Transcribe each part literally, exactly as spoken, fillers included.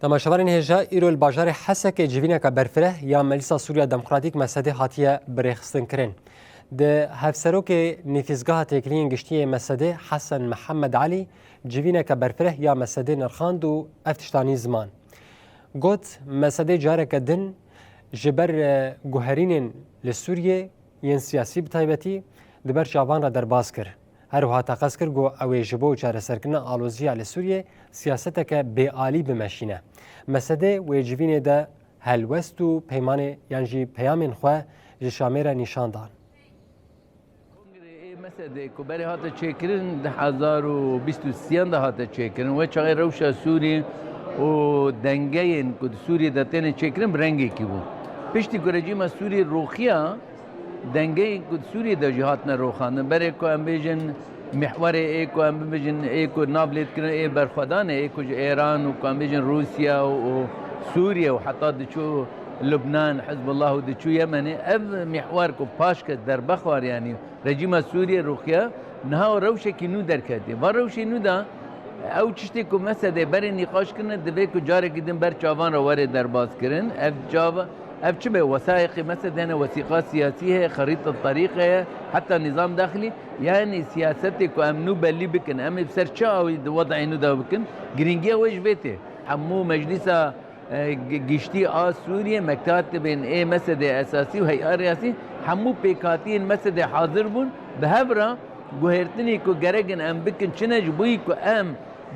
Temaşevanên hêja, îro li bajarê Hesekê civîneke berfireh ya Melîsa Sûriya Demokratîk, Mesedê, hatiye birêxistinkirin. Di hevserokê Nîfîzgeha Têkiliyên Giştî yê Mesedê, Hesen Mihemed Elî, civîneke berfireh ya Mesedê nirxand û ev tişt anî ziman. Got, Mesedê careke din ji ber, e, guherînên li Sûriyê yên siyasî bi taybetî di ber çavan re derbas kir. Her wiha teqez kir ku ew ê ji bo çareserkirina aloziya li Sûriyê siyaseteke bêalî bimeşîne. Mesedê wê civînê de helwest û peymanê yan jî peyamên xwe ji Şamê re nîşan dan. Kongrê ê Mesedê ku berê hate çêkirin, di hezar û bîst û sêyan de hate çêkirin. Wê çaxê rewşa Sûrî û dengeyên ku di Sûriyê de têne çêkirin bi rengekî bû. Piştî ku rejîma Sûrî rûxiya, dengeyên ku di Sûriyê de jî hatine rûxandin. Berê ku em bêjin mîhwerê ê ku em bibêjin ê ku nav lê dikirin ê berxwedanê ê ku ji Êran û ku em bêjin Rûsya û, û Sûriye û heta diçû Lubnan, Hizbullah û diçû Yemenê, ev mîhwer ku paşke derbe xwar, yanî rejîma Sûriye rûxiya, niha rewşekî nû derketiye. Va rewşê nû de ew tiştê ku Mesedê berê nîqaş kirine, divê ku carekî din ber çavan re were derbas kirin. Ev çav, ev çi be? Wesayêqê Mesedê hene, wesîqa siyasî heye, xerîta terîq heye, heta nîzam daxilî. Yanî siyasetê ku em nû belî bikin, em ê bi ser çi awî di wed'ê nû de bikin, girîngiya wê ji vê tê. Hemû meclîsa, e, gi-, giştî a Sûriyê, mektatibên ê Mesedê esasî û hey'a riyasî, hemû pêkhatiyên Mesedê hazir bûn. Bi hev re guhêrtinî ku gerek in em bikin çi ne, ji bo yî ku em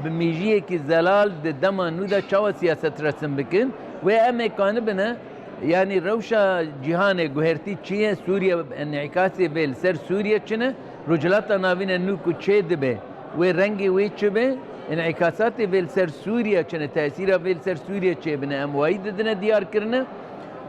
bi mîjiyekî zelal di dema nû de çawa siyaset resim bikin, wê em ê kanibine, yanî rewşa cîhanê guhertî çi ye, Sûriye, enîkasê vê li ser Sûriye çi ne, Rojhilata Navîn e nû ku çê dibe, wê rengê wê çi be, enîkasatê vê li ser Sûriye çi ne, tesîra vê li ser Sûriye çê bine, em wayî didine diyarkirine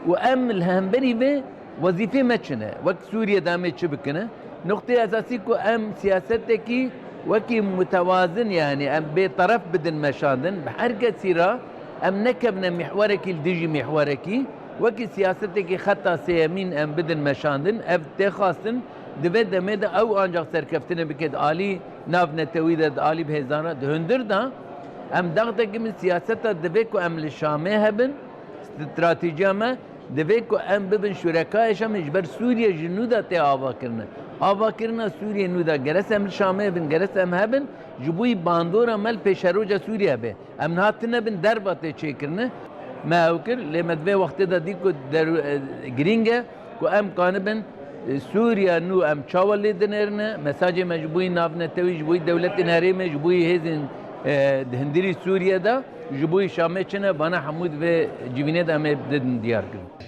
û em li hemberî vê wezîfê me çi ne? Wek Sûriye de em ê çi bikine? Nuqteyê esasî ku em siyasetekî wekî mutewazin, yanî em bê teref bidin meşandin, bi her kesî re em nekevine mîhwerekî li dijî mîhwerekî, wekî siyasetekî xeta sêyemîn em bidin meşandin, ev tê xwestin, di vê demê de ew ancax serkeftinê bike di alî navnetewî de, di alî bi hêzan re, di hundir de em daxtekî min siyaseta divê ku em li Şamê hebin, stratejiya me, divê ku em bibin şurekayê Şamê, ji ber Sûriye ji nû de tê avakirine. Avakirina Sûriye nû de gerek em li Şamê bin, gerek em hebin, ji bo yî bandora me li pêşeroja Sûriye be. Em niha tune bin derva tê çêkirine. Me ew kir, lê me di vê wextê de dî ku der-, e, girîng e ku em kanibin, e, Sûriya nû em çawa lê dinêrine, mesajê me ji bo yî navnetewî, ji bo yî dewletên herêmê, ji bo yî hêzên, e, di hundirî Sûriye de, ji bo yî Şamê çi ne, vana hemû di vê civînê de em ê bidin diyar kirin.